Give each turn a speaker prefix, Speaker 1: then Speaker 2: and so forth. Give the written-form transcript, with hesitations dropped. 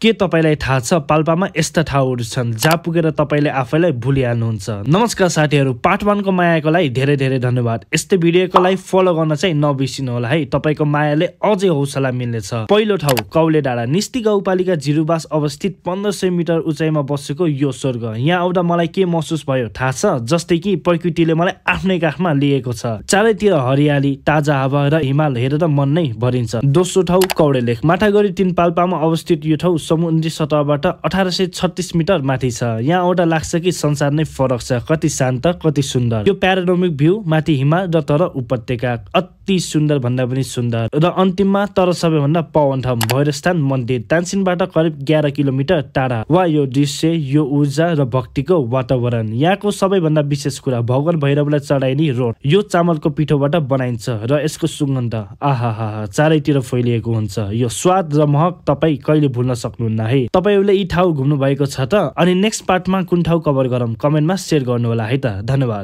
Speaker 1: के तपाईलाई थाहा छ पाल्पामा यस्ता ठाउँहरू छन् जहाँ पुगेर तपाईले आफैलाई भुलिहाल्नुहुन्छ। नमस्कार साथीहरू, पार्ट 1 को मायाको लागि धेरै धेरै धन्यवाद। यस्तै भिडियोको लागि फलो गर्न चाहिँ नबिर्सिनु होला है, तपाईको मायाले अझै हौसला मिल्नेछ। पहिलो ठाउँ कौले डाँडा, निस्ती गाउँपालिका जिरुबास अवस्थित 1500 मिटर उचाइमा बसेको यो स्वर्ग। यहाँ आउँदा मलाई के महसुस भयो थाहा छ? जस्तै कि प्रकृतिले मलाई आफ्नै काखमा लिएको छ। चारैतिर हरियाली, ताजा हावा र हिमाल हेरेर मन नै भरिन्छ। दोस्रो ठाउँ कौडेलेख, माटागढी 3 पाल्पामा अवस्थित यो ठाउँ समुद्री सतहबाट 1836 मिटर माथि छ। यहाँ आउँदा लाग्छ कि संसार नै फरक छ, कति शान्त कति सुन्दर। यो प्यानोरामिक भ्यू, माथि हिमाल र तर उपत्यका, अति सुन्दर भन्दा पनि सुन्दर। र अन्तिममा तर सबैभन्दा पावन ठाउँ भैरवस्थान मन्दिर, तानसिनबाट करिब 11 किलोमिटर टाढा। वा यो दृश्य, यो ऊर्जा र भक्तिको वातावरण। यहाँको सबैभन्दा विशेष कुरा भगवान भैरवलाई चढाइने रोड। यो चामलको पिठोबाट बनाइन्छ र यसको सुगन्ध आहा चारैतिर फैलिएको हुन्छ। यो स्वाद र महक तपाई कहिले भुल्न सक्नुहुन्न है। तपाईहरुले यी ठाउँ घुम्नु भएको छ त? अनि नेक्स्ट पार्टमा कुन ठाउँ कभर गरौँ कमेन्टमा शेयर गर्नु होला है त। धन्यवाद।